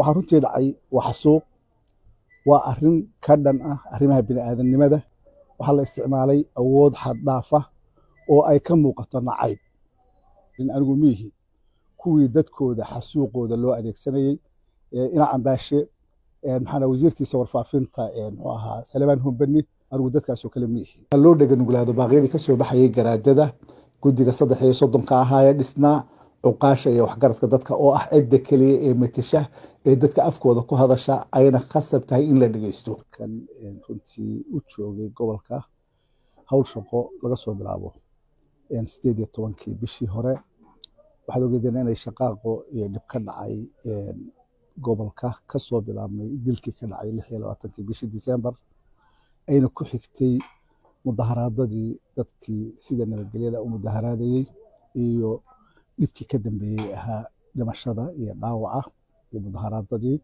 Waxaa runtii dhacay waa xasuuq, waa arrin ka dhan ah arrimaha bini'aadanimada. Waxaa la isticmaalay awood xad dhaaf ah oo ay ka muuqato nacayb. Anigu miihi kuwii dadkooda xasuuqooda loo adeegsanayey ina Cambaashe, maxaa wasiirkiisa warfaafinta, muxuu ahaa, Salebaan Humbani, anigu dadkaasoo kale miihi. Loo dheganuglaado baaqyadii kasoo baxayay garaadada, guddiga 33-ka ahaa ee dhisnaa, cuqaasha iyo waxgaradka dadka oo ah cidda keliya ee matasha ee dadka afkooda ku hadasha, ayna khasab tahay in la dhegeysto. Kan runtii u joogay gobolka hawl shaqo laga soo bilaabo 18-kii bishii hore, waxaad ogeedeen inay shaqaaqo iyo dhib ka dhacay gobolka, kasoo bilaabmay dilkii ka dhacay 26-kii bishii December, ayna ku xigtay mudaharaadadii dadkii sida nabadgelyada u mudaharaadayey iyo dhibkii ka dambeeyey ahaa dhimashada iyo dhaawaca iyo mudaharaadadii.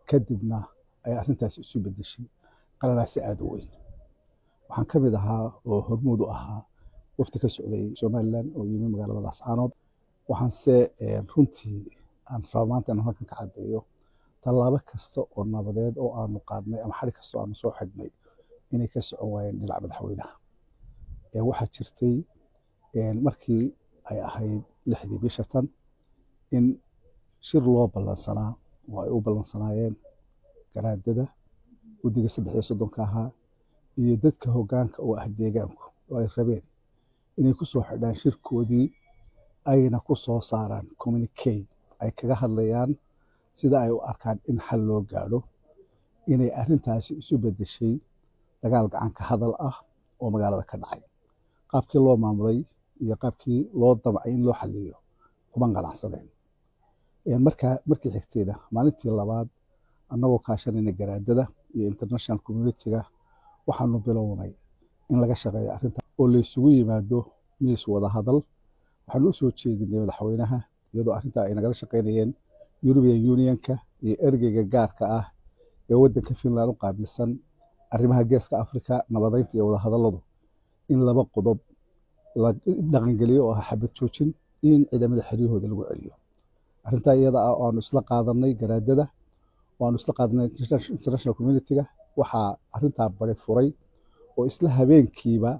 Kadibna ay arrintaasi isu bedeshay qalalaasi aada u weyn. Waxaan ka mid ahaa oo hormuud u ahaa wafdi ka socday Somaliland oo yimi magaalada Laascaanood. Waxaanse runtii aan raba maanta inaan halkan ka caddeeyo tallaabo kasta oo nabadeed oo aanu qaadnay ama xadhig kasta oo aanu soo xidhnay inay ka socon waayeen dhinaca madaxweynaha. Waxaa jirtay markii ay ahayd 6-dii bisha tan in shir loo ballansanaa oo ay u ballansanaayeen garaadada, guddiga 33-ka ahaa iyo dadka hoggaanka oo ah deegaanku, oo ay rabeen inay ku soo xidhaan shirkoodii ayna ku soo saaraan communique ay kaga hadlayaan sida ay u arkaan in xal loo gaadho, inay arrintaasi isu beddeshay dagaal gacanka hadal ah oo magaalada ka dhacay. Qaabkii loo maamulay iyo qaabkii loo damcay in loo xaliyo kuma qanacsaneen. Markaa markii xigtayna, maalintii labaad, annagoo kaashanayna garaadada iyo international community-ga, waxaanu bilownay in laga shaqeeyo arrinta oo laysugu yimaado miis wada hadal. Waxaanu u soo jeedinay madaxweynaha, iyadoo arrintaa ay nagala shaqeynayeen European Unionka iyo ergeyga gaarka ah ee waddanka Finland u qaabilsan arrimaha Geeska Africa, nabadeynta iyo wadahadalladu, in laba qodob la dhaqangeliyo oo ah xabad joojin iyo in ciidamada xeryahooda lagu celiyo. Arrintaa iyada ah oo aanu isla qaadanay garaadada oo aanu isla qaadanay international community-ga, waxaa arrintaa bari furay oo isla habeenkiiba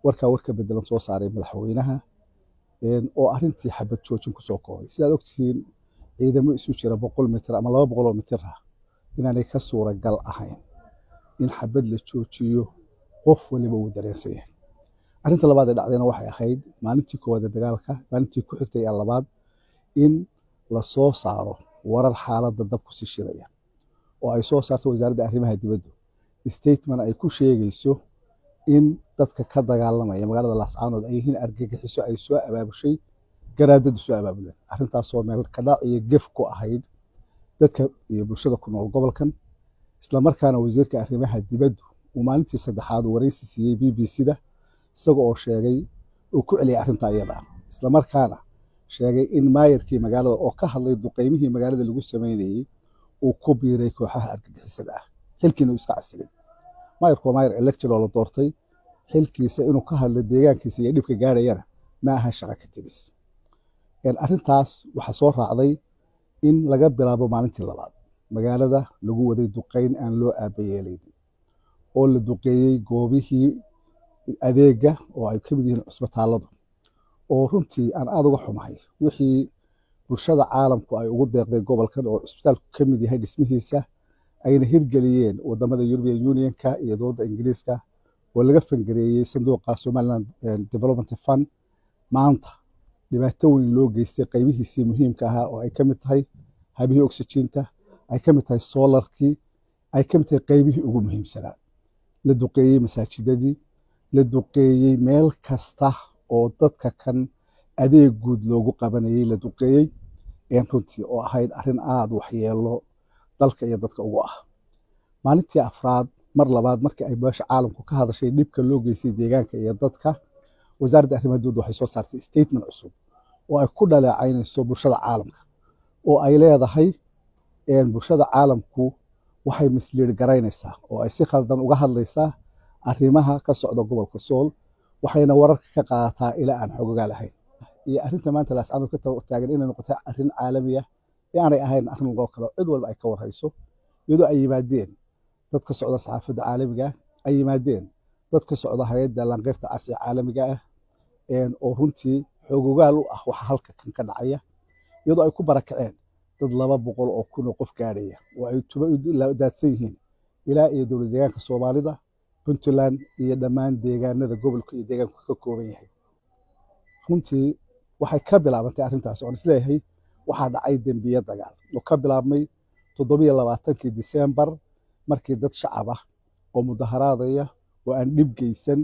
warkaa warka bedelan soo saaray madaxweynaha oo arrintii xabad joojin kusoo koobay. Sidaad ogtihiin, ciidamo isu jira 100 mitir ama 200 mitir ah inaanay ka suuragal ahayn in xabad la joojiyo, qof waliba wuu dareensan yahay. Arrinta labaad ee dhacdayna waxay ahayd maalintii koowaad ee dagaalka, maalintii ku xigtay ee labaad, in la soo saaro warar xaaladda dab ku sii shidaya oo ay soo saarto wasaaradda arrimaha dibaddu, statement ay ku sheegayso in dadka ka dagaalamaya magaalada Laascaanood ay yihiin argagixiso ay soo abaabushay garaadadu soo abaabuleen. Arrintaasoo meel kadhac iyo gef ku ahayd dadka iyo bulshada ku nool gobolkan. Isla markaana wasiirka arrimaha dibaddu uu maalintii saddexaad waraysi siiyey BBC-da, isaga oo sheegay uu ku celiyay arrintaa iyada ah, isla markaana sheegay in maayarkii magaalada oo ka hadlay duqeymihii magaalada lagu sameynayey uu ku biiray kooxaha argagixisada ah, xilkiina uu iska casilay. Maayarku waa maayar elected oo la doortay, xilkiisa inuu ka hadlo deegaankiisa iyo dhibka gaadhayana ma aha shaqo ka tegis. Arrintaas waxaa soo raacday in laga bilaabo maalintii labaad magaalada lagu waday duqeyn aan loo aabayeelaynin oo la duqeeyey goobihii adeega oo ay ka mid yihiin cusbitaalladu, oo runtii aan aada uga xumahay wixii bulshada caalamku ay ugu deeqday gobolkan oo cusbitaalku ka mid yahay dhismihiisa, ayna hirgeliyeen wadamada European Unionka iyo dowladda Ingiriiska oo laga fangareeyey sanduuqa Somaliland Development Fund. Maanta dhibaato weyn loo geystay qaybihiisii muhiimka ahaa oo ay ka mid tahay habihii oxygeenta, ay ka mid tahay solarkii, ay ka mid tahay qaybihii ugu muhiimsanaa, la duqeeyey masaajidadii, la duqeeyey meel kasta oo dadka kan adeeg guud loogu qabanayey la duqeeyey, runtii oo ahayd arrin aada waxyeelo dalka iyo dadka ugu ah. Maalintii afraad, mar labaad, markii ay beesha caalamku ka hadashay dhibka loo geystay deegaanka iyo dadka, wasaaradda arrimaha dibadda waxay soo saartay statement cusub oo ay ku dhaleecaynayso bulshada caalamka, oo ay leedahay bulshada caalamku waxay mislead garaynaysaa oo ay si khaldan uga hadlaysaa arrimaha ka socda gobolka Sool, waxayna wararka ka qaadataa ilaa aan xogogaa lahayn. Iyo arrinta maanta Laascaanood ka taagan inay noqotay arrin caalami ah Ee aanay ahayn arrin loo kalo cid walba ay ka warhayso, iyadoo ay yimaadeen dad ka socda saxaafadda caalamiga ah, ay yimaadeen dad ka socda hay'adda Laanqeyrta Cas ee caalamiga ah, oo runtii xoogogaal u ah waxa halka kan ka dhacaya, iyadoo ay ku barakaceen dad 200,000 oo qof gaadhaya oo ay tuba daadsan yihiin ilaa iyo dowlad deegaanka Soomaalida, Puntland iyo dhammaan deegaanada gobolka iyo deegaanku ka kooban yahay. Runtii waxay ka bilaabantay arrintaas oon isleeyahay waxaa dhacay dembiye dagaal oo ka bilaabmay 27-kii Disembar, markii dad shacab ah oo mudaharaadaya oo aan dhib geysan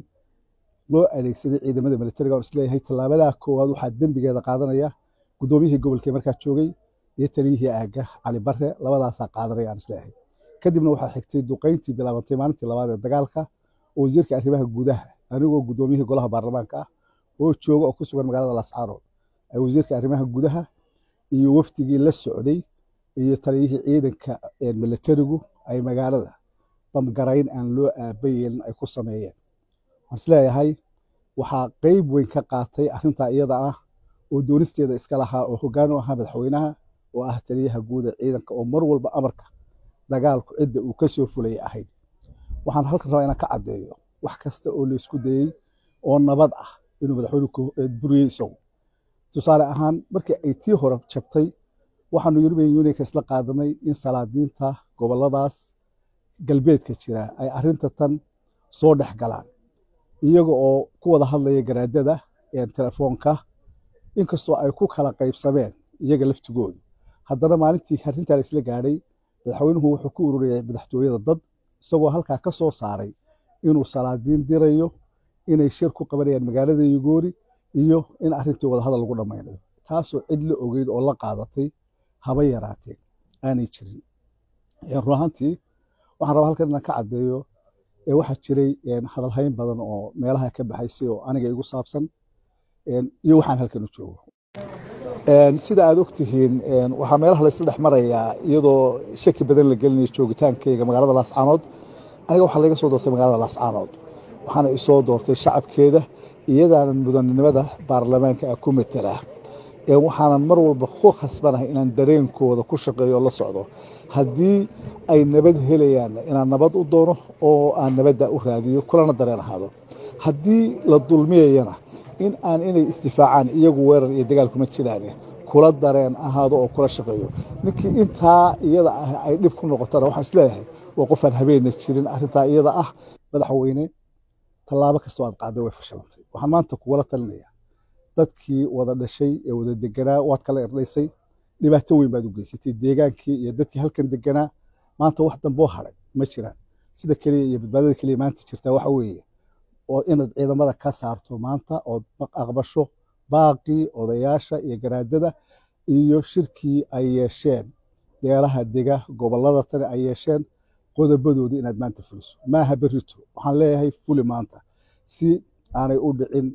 loo adeegsaday ciidamada militariga. Oon isleeyahay tallaabadaa koowaad waxaa dembigeeda qaadanaya guddoomiyihii gobolka markaa joogay iyo taliyihii aagga Cali Barre, labadaasaa qaadanaya aan isleeyahay. Kadibna waxaa xigtay duqayntii bilaabantay maalintii labaad ee dagaalka, oo wasiirka arrimaha gudaha, anigoo guddoomiyihii golaha baarlamaanka ah oo jooga oo ku sugan magaalada Laascaanood, ay wasiirka arrimaha gudaha iyo wafdigii la socday iyo taliyihii ciidanka militarigu ay magaalada bamgarayn aan loo aaba yeelin ay ku sameeyeen. Waxaan isleeyahay waxaa qeyb weyn ka qaatay arrintaa iyada ah oo doonisteeda iska lahaa oo hoggaan u ahaa madaxweynaha oo ah taliyaha guud ee ciidanka, oo mar walba amarka dagaalku cidda uu ka soo fulayay ahayd. Waxaan halkan rabaa inaan ka caddeeyo wax kasta oo la isku dayey oo nabad ah inuu madaxweynuhu buriyey isagu. Tusaale ahaan, markii ay tii hore jabtay, waxaanu European Unionka isla qaadanay in salaadiinta gobolladaas galbeedka jira ay arrinta tan soo dhex galaan, iyaga oo ku wada hadlaya garaadada telefoonka. Inkastoo ay ku kala qaybsameen iyaga laftigoodu, haddana maalintii arrintaa la isla gaadhay, madaxweynuhu wuxuu ku ururiyay madaxtooyada dad, isagoo halkaa ka soo saaray inuu salaadiin dirayo, inay shir ku qabanayaan magaalada Yugoori iyo in arrintii wadahadal lagu dhammaynayo, taasoo cid la ogeyd oo la qaadatay haba yaraatee aanay jirin. Run ahaantii waxaan rabaa halkan inaan ka caddeeyo waxaa jiray hadalhayn badan oo meelaha ka baxaysay oo aniga igu saabsan iyo waxaan halkan u joogo. Sida aad ogtihiin, waxaa meelaha laysla dhex marayaa iyadoo shaki badan la gelinayo joogitaankayga magaalada Laascaanood. Aniga waxaa laga soo doortay magaalada Laascaanood, waxaana isoo doortay shacabkeeda, iyadaanan mudanimada baarlamaanka ah ku matelaa. Waxaanan mar walba ku khasbanahay inaan dareenkooda ku shaqeeyo oo la socdo. Haddii ay nabad helayaanna inaan nabad u doono oo aan nabadda u raadiyo kulana dareen ahaado. Haddii la dulmiyayana in aan inay isdifaacaan, iyagu weerar iyo dagaal kuma jiraane, kula dareen ahaado oo kula shaqeeyo. Ninkii intaa iyada ah ay dhib ku noqotana, waxaan isleeyahay waa qof aan habeenna jirin arrintaa iyada ah. Madaxweyne, tallaabo kastoo aad qaaday way fashilantay. Waxaan maanta kugula talinayaa, dadkii wada dhashay ee wada deganaa waad kala irdhaysay, dhibaato weyn baad u geysatay deegaankii iyo dadkii halkan deganaa. Maanta wax damboo haray ma jiraan. Sida keliya iyo badbaadada keliya maanta jirtaa waxa weeye oo inaad ciidamada ka saarto maanta, ood aqbasho baaqii odayaasha iyo garaadada iyo shirkii ay yeesheen beelaha dega gobollada tani ay yeesheen qodobadoodii inaad maanta fuliso. Maaha berrito, waxaan leeyahay fuli maanta, si aanay u dhicin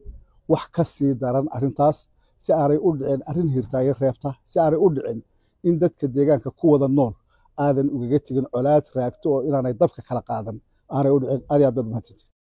wax ka sii daran arrintaas, si aanay u dhicin arrin hirtaayo reebta, si aanay u dhicin in dadka deegaanka ku wada nool aadan ugaga tegin colaad raagto oo inaanay dabka kala qaadan aanay u dhicin. Aad iyo aad baad mahadsantihin.